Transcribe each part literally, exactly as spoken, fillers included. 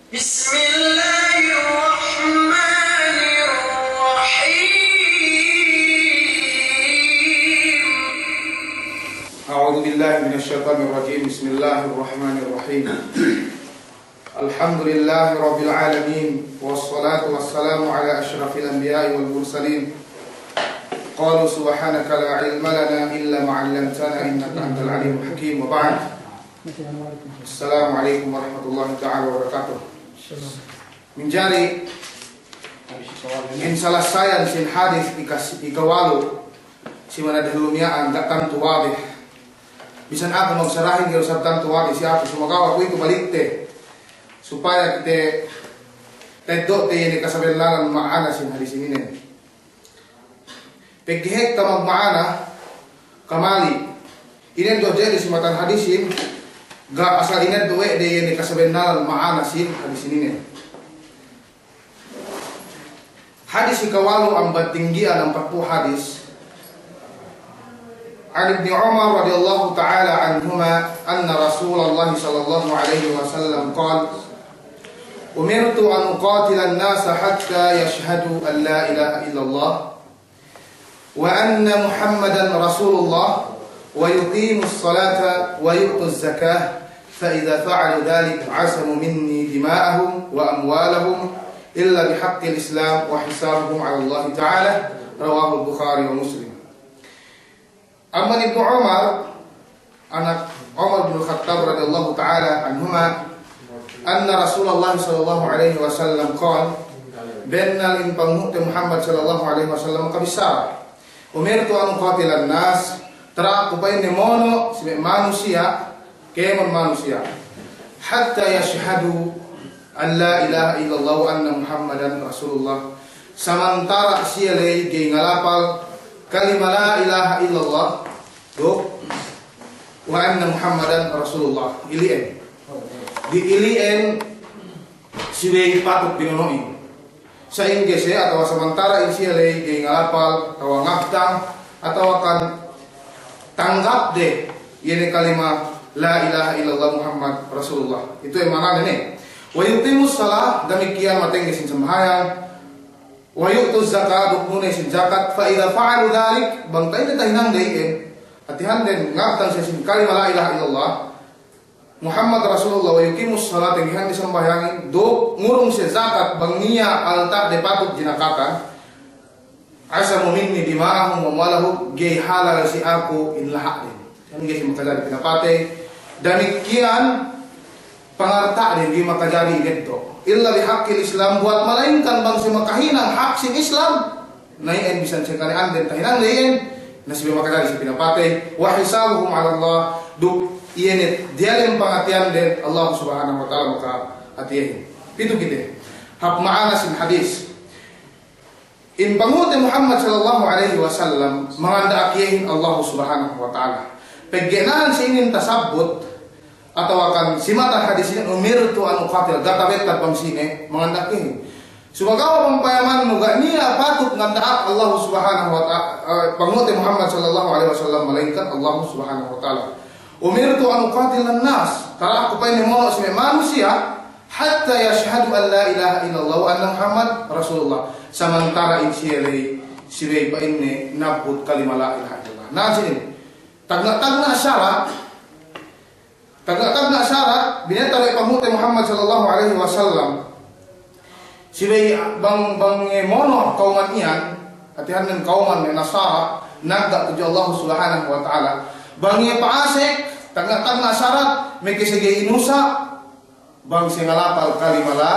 بسم الله الرحمن الرحيم. أعوذ بالله من الشيطان الرجيم. بسم الله الرحمن الرحيم. الحمد لله رب العالمين، والصلاة والسلام على أشرف الأنبياء والمرسلين. قالوا سبحانك لا علم لنا إلا ما علمتنا إنك أنت العليم الحكيم. وبعد. السلام عليكم ورحمة الله تعالى وبركاته. Manjari, in salasayan sin hadis ikas-, ikawalu, si mana dahulu miya'an ga' tantu wadih. Bisan aku magsarahin ga'i du isab tantu wadih si aku, sumagawa' kuwe'itu balikte. Supaya kite teddo'te iye ne kasabennalan ma'ana sin hadis ininen. Pegge' hekka magma'ana, kamali. Ineddo' hadja de si matan hadisin, ga' asal ineddo' we' de iye ne kasabennalan ma'ana sin hadis ininen. Hadis ikawalu amban tinggi'an ampatpū' hadis. عن ابن عمر رضي الله تعالى عنهما أن رسول الله صلى الله عليه وسلم قال: أمرت أن أقاتل الناس حتى يشهدوا أن لا إله إلا الله وأن محمدا رسول الله ويقيموا الصلاة ويؤتوا الزكاة فإذا فعلوا ذلك عصموا مني دماءهم وأموالهم إلا بحق الإسلام وحسابهم على الله تعالى. رواه البخاري ومسلم. Amban Ibnu Umar, anak Umar bin Khattab radiyallahu ta'ala anhuma, anna Rasulullah sallallahu alaihi wasallam qal, bennal in Panghu'te Muhammad sallallahu alaihi wasallam makabissara, "Umirtu an uqatilan nas," tara ku pa'inne mono' si me' manusiya', kēmon manusiya', "hatta yashhadu an la ilaha illallah wa anna Muhammadan Rasulullah," samantara' siye ley ga'i ngalapal kalima la ilaha illallah, duk, "wa anna Muhammadan Rasulullah." Ili'en. Di ili'en subey patut binono'in. Sa'ingge siye atawa samantara' in siye ley ga'i ngalapal, atawa ngabtang, atawa kan tanggapde iye ne kalima la ilaha illallah Muhammad Rasulullah. Itu iye ma'anane ne. "Wa yuqimus salah," damikkiyan matengge sin sambahayang. "Wa yu'tuz zakah," duk nuney sin jakat. "Fa idza fa'alu dzalik," bang ta'ine tahinangde iyan, hātinen ngabtang siye sin kalima la ilaha illallah Muhammad Rasulullah, "wa yuqimus salah," tenggehan de sambahayangin, duk ngurung siye jakat, bang niya' alta'de patut jinakatan, "asamu minni dima'ahum wa amwalahum," ga'i halal si aku in laha'den. Ga'i siye makajari pinapatey, damikkiyan pangalta'den ga'i makajari ineddo'. "Illa bihaqqil Islam," buwat malaingkan bang siye makahinang hak sin Islam, na iyan bisan siye kane'anden tahinangde iyan, na subey makajari siye pinapatey. "Wa hisabuhum 'alallah," duk iye ne diyalem pangatiyanden Allah Subhanahu wa Ta'ala makahāti iyehin. Pitu kite hap ma'ana sin hadis. In Panghu'te Muhammad sallallahu alaihi wasallam manganda'ak iyehin Allah Subhanahu wa Ta'ala. Pegge' na'an si inin tasabbut, atawa kan si matan hadis inin, "Umirtu an uqatil," ga' tabettad bang sine manganda'ak iyehin. Sumagawa' bang payamannu ga' niya' patut nganda'ak Allah Subhanahu wa Ta'ala, eh, Panghu'te Muhammad sallallahu alaihi wasallam, malaingkan Allah Subhanahu wa Ta'ala. "Umirtu an uqatilan nas," tara ku pa'inne mono' si me' manusiya', "hatta yashhadu an la ilaha illallah wa anna Muhammad Rasulullah," samantara in siye ley subey pa'inne nabbut kalima la ilaha illallah. Na sinin, tagna'-tagna' sarat, tagna'-tagna' sarat, binetad we' Panghu'te Muhammad sallallahu alaihi wasallam, subey bang, bang iye mono' kawman iyan, hātinen kawman me' Nasara, nagga' tudju Allah Subhanahu wa Ta'ala. Bang iye pa'asek, tagna'-tagna' sarat, meke siye ga'i inusa', bang siye ngalapal kalima la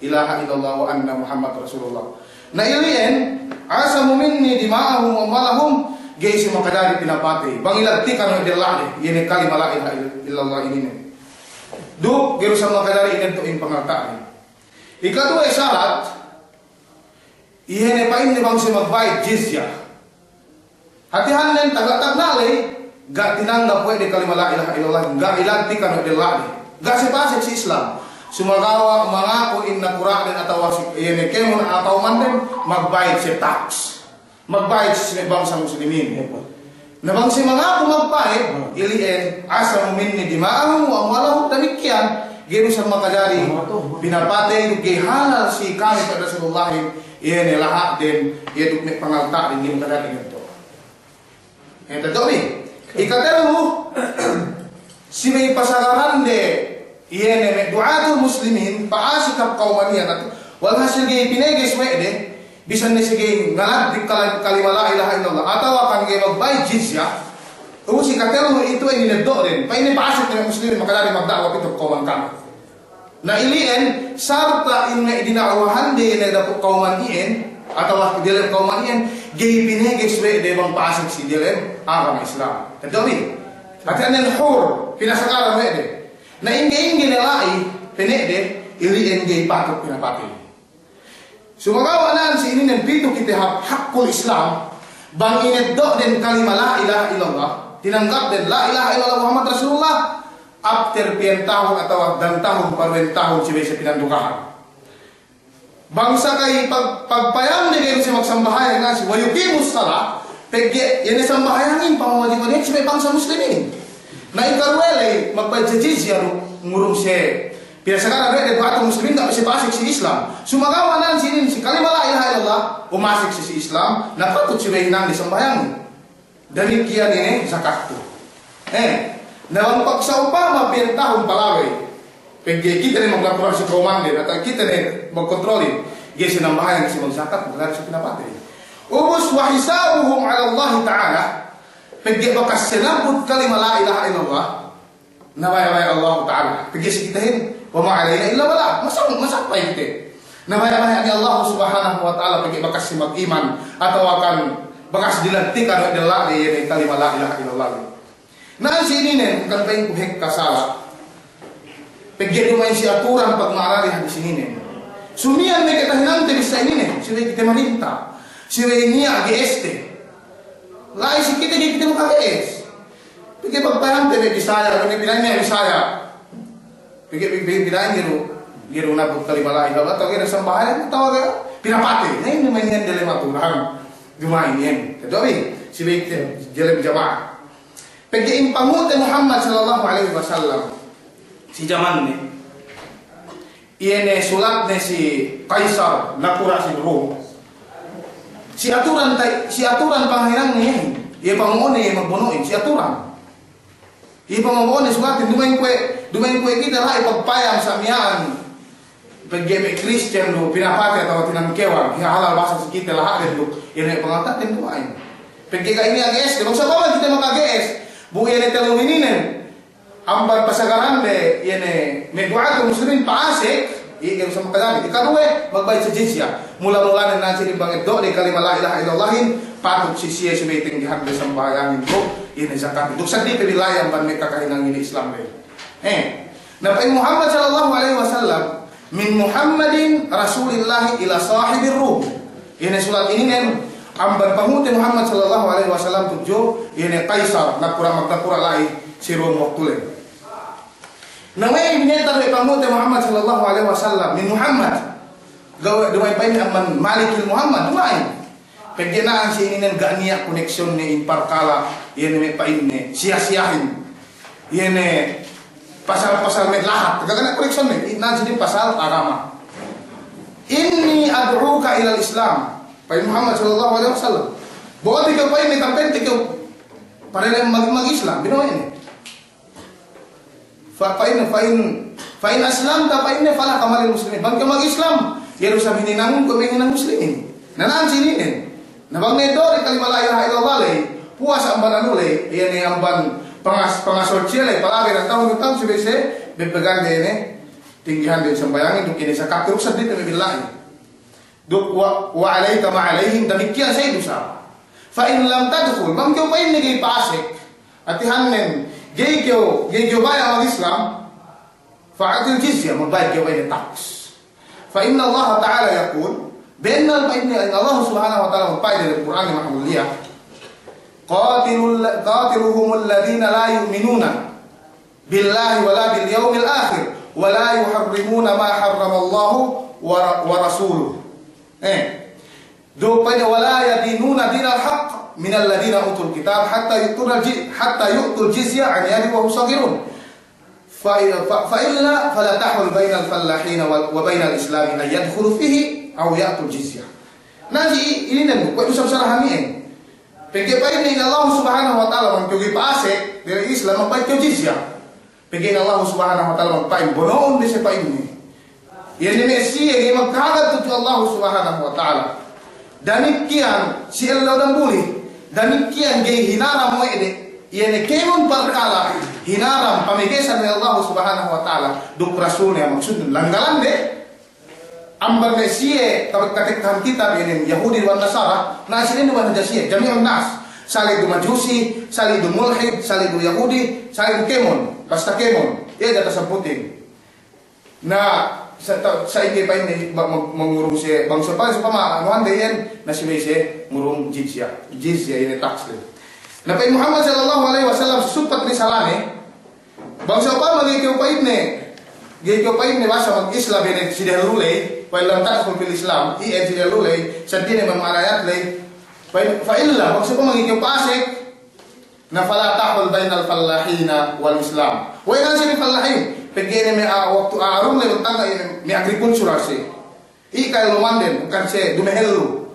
ilaha illallah wa anna Muhammad Rasulullah. Na ili'en, "asamu minni dima'ahum wa amwalahum," ga'i siye makajari pinapatey. Bang ilagtikan we' della'de, iye ne kalima la ilaha illallah ininen. Duk ga'i du isab makajari ineddo' in pangalta'de. Ikaduwe sarat, iye ne pa'inne bang siye magbayed jizya. Hātinen tagna'-tagna' ley, ga' tinanggap we' de kalima la ilaha illallah, ga' ilagtikan we' della'de. Ga' siye pa'asek si Islam. Sumagawa' mangaku in nakura'den atawa si, iye ne kēmon atawa kawmanden, magbayed siye taks. Magbayed si me' bangsa muslimin. Na bang siye mangaku magbayed, ili'en, "asamu minni dima'ahum wa amwalahum," damikkiyan. Ga'i du sa makajari pinapatey, duk ga'i halal si kami pa'in Rasulullahin, iye ne laha'den, iye duk me' pangalta'den, ga'i makajari ineddo'. Eh, teddo' bi. Ikatellu, si me' pasagarande, iye ne me' du'atul muslimin, pa'asek hap kawman iyan atu, walhasil ga'i pineges we' de, bisan ne si ga'i ngaladdi kal-, kalima la ilaha illallah, atawa kan ga'i magbayad jizya, u si ikatellu itu ineddo'den, pa'inne pa'asek ne me' muslimin makajari magda'wa pitu kawman kami. Na ili'en, sarta' in me' dina'wahande ne dapu' kawman iyan, atawa diyalem kawman iyan, ga'i pineges we' de bang pa'asek si diyalem agama Islam. Teddo' bi. Hātinen hur, pinasagaran we' de. Na ingge-ingge ne la'i, pene' de, ili'en ga'i patut pinapatey. Sumagawa' na'an si ininen pitu kite hap hakkul Islam, bang ineddo'den kalima la ilaha illallah, tinanggapden la ilaha illallah Muhammad Rasulullah, after piyen tahun atawa dan tahun, paruwen tahun, subey si pinandugahan. Bang saka i pag-, pagpayamde ga'i du siye magsambahayang, na'an si, wa yuqimus salah, pegge' iye ne sambahayangin pangwajiban iyan si me' bangsa muslimin. Na ikaruwe ley, magbayad jizya du, ngurung siye. Pinasagaran we' de du'atul muslimin, ga' pe siye pa'asek si Islam. Sumagawa' na'an si inin, si kalima la ilaha illallah, umasek siye si Islam, na patut subey hinangde sambahayangin. Damikkiyan ine zakat tu. Eh, na bang pagsa'upama piyen tahun palabey. Pegge' kite ne magnakuran si kawmande, atawa kite ne magkontrolin. Ga'i sinambahayang, ga'i sinagzakat, magdari si pinapatey. Ubus wa hisabuhum 'ala Allah ta'ala. Pegge' bakas sinabbut kalima la ilaha illallah. Na baya'-baya' Allah ta'ala. Pegge' si kitehin, wa ma 'alaina illal balagh. Masa, masa pa'in kite. Na baya'-baya' ne Allah subhanahu wa ta'ala pegge' bakas si mag'iman. Atawa kan bakas dilantikan we' de la'i iye ne kalima la ilaha illallah. Na'an si ininen, kan pa'inku hekka sala'. Pegge' duma'in si aturan pagma'anade hadis ininen. Sumiyan me' katahinangte bissā ininen, subey kite marinta. Subey niya' G S te. La'i si kite, ga'i kite maka-G S. Pegge' pagpayamte me' Bisaya, me' pina'in me' Bisaya. Pegge', pegge', pegge' pina'in ga'i du, ga'i du nabbut kalima la ilaha illallah, atawa ga'i du sambahayang, atawa ga'i pinapatey. Na inin duma'in iyan diyalem aturan. Duma'in iyan. Teddo' bi, subey kite diyalem jama'a. Pegge' in pangu'te Muhammad sallallahu alaihi wasallam, si jamanne, iye ne sulatne si Kaisar, nakura' si Rum. Si aturan tay-, si aturan pangahinangne iye, iye pangu'ne iye magbono'in, si aturan. Iye pangu'ne sulatin, duma'in kuwe', duma'in kuwe' kite la'i pagpayam sa' miya'an. Pegge' me' Kristiyan du pinapatey atawa tinangkewan, iye halal bahasa si kite laha'den du, iye ne pangalta'den duma'in. Pegge' ga'i niya' G S, bang sa'upama kite maka-G S, bu iye ne tellu ininen, amban pasagarande, iye ne, me' du'atul muslimin pa'asek, iye ga'i du sa makajari. Ikaruwe, magbayad si jizya. Mula-mulanen na'an si inin bang eddo'de kalima la ilaha illallahin, patut si siye subey tinggihande sambahayangin du, iye ne zakatin. Duk seddili pe bi la'i amban me' kakahinangin Islamde. Eh, na pa'in Muhammad sallallahu alaihi wasallam, min Muhammadin Rasulillahi ila sahibir Rum. Iye ne sulat ininen, amban pangu'te Muhammad sallallahu alaihi wasallam tudju, iye ne Kaisar, nakura', nakura' la'i si Rum waktu ley. Na we'ey binetar we' pangu'te Muhammad sallallahu alaihi wasallam, min Muhammad. Ga'i, duma'in pa'inne amban Malikil Muhammad, duma'in. Pegge' na'an si ininen ga' niya' koneksiyonne in parkala', iye ne me' pa'inne, siya-siyahin. Iye ne pasal-pasal me' lahat, ga' niya' koneksiyonne, na'an si inin pasal agama. Inni ad'uka ilal Islam, pa'in Muhammad sallallahu alaihi wasallam. Bo'ote kew pa'inne, kampente kew, parele mag-, mag-Islam, bino'o inin. Fa, fa in, fa in, fa in aslamta fa inna laka ma lil muslimin. Bang kew mag-Islam, iye du isab hininangun kew me' hinang muslimin. Na na'an si ininen. Na bang ne dori kalima la ilaha illallah ley, puwas amban anu ley, iye ne amban pangas-, pangasol siye ley, palagi na tahun-tahun subey siye, bebegande ne, tinggihande sambahayangin, duk ine sakat terus seddi ne billahi. Duk wa, wa alaika ma alaihim, damikkiyan sa iye du sa. Fa in lam tadkhul, bang kew pa'inne ga'i pasek, hātinen, ga'i kew, ga'i kew baya' mag-Islam, fa a'til jizya, magbayad kew pa'inne tax. Fa inna Allah ta'ala yaqul, bennal pa'inne Allah subhanahu wa ta'ala magpa'in diyalem Kur'an ne mahamulliya, qatilul, qatiluhumul ladhina la yu'minuna billahi wa la bil yawmil akhir, wa la yuharrimuna ma harramallahu wa ra-, wa rasuluh. Eh. Duk pa'inne, wa la yadinuna dinal haqq minal ladhina utul kitab hatta yu'tul ji-, hatta yu'tul jizya an yadin wa hum saghirun. Fa-, fa-, fa illa fala tahul bainal fallahina wal-, wa bainal islami an yadkhulu fihi aw ya'tul jizyah. Na si inin du, kuwe' du sabsara hami'en. Pegge' pa'inne in Allah Subhanahu wa Ta'ala bang kew ga'i pa'asek diyalem Islam, magbayad kew jizyah. Pegge' in Allah Subhanahu wa Ta'ala bang pa'in, bono'un du siye pa'inne. Iye ne me' siye ga'i magkahagad tudju Allah Subhanahu wa Ta'ala. Damikkiyan si ellew damuli. Damikkiyan ga'i hinaram we' de. Iye ne kēmon parkala' hinaram pamegesan we' Allah Subhanahu wa Ta'ala duk Rasulne, maksudnen langgalan de. Amban me' siye katekkahan kitab inin Yahudi wan Nasara, na si inin du hadja siye, jami'un nas. Sali' du Majusi, sali' du mulhid, sali' du Yahudi, sali' du kēmon, basta kēmon. Iye hadja tasabbutin. Na, sa-, ta-, sa'ingge pa'inne, ba-, ma-, mangurung siye, bang sa'upama, sa'upama, anuhan de iyan, na subey siye ngurung jizyah. Jizyah inin tax le. Na pa'in Muhammad sallallahu alaihi wasallam, sumpat risalane, bang sa'upama ga'i kew pa'inne, ga'i kew pa'inne bahasa mag-Islam inin si dehellu ley, wa illam tadkhul fil Islam, iye si dehellu ley, seddili ne ma'ana ayat ley, fa in-, fa illa, bang sa'upama ga'i kew pa'asek, na fala tahul bainal fallahina wal Islam. We'ey ne si fallahin? Pegge' ne me' a-, waktu arung ley tangga inin me' agrikultura si. Iye ka'ellumanden, bukan si dumehellu.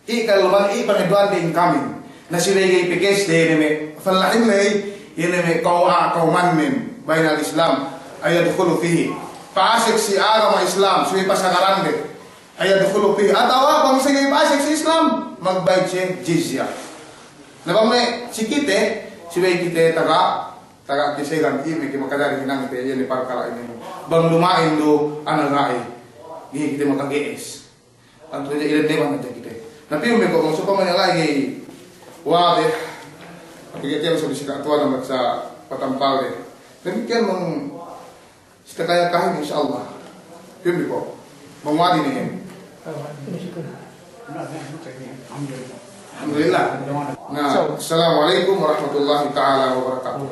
Iye ka'ellumanden, iye pangeddo'ande income-in. Na si ley ga'i peges de ne me' fallahin ley, iye ne me' ka'u-, a-, ka'umannen, bainal Islam, an yadkhulu fihi. Pa'asek si agama Islam, subey pasagarande. An yadkhulu fihi. Atawa bang siye ga'i pa'asek si Islam, magbayad siye jizyah. Na bang me' si kite, subey kite taga, taga kisegan, iye me' ke makajari hinangte, iye ne parkala' inin. Bang duma'in du ana ga'i, ga'i kite makage'es. Antu hadja iyan ne bang hadja kite. Na piyu me' ko' bang sa'upama ne la'i ga'i wadih. Tapi kite langsung si ka'atuwan ambat sa patampal de. Damikkiyan bang si takaya kahin, insya Allah. Piyu me' ko'. Bang wadi ne. Alhamdulillah. Na, assalamu alaikum warahmatullahi ta'ala wabarakatuh.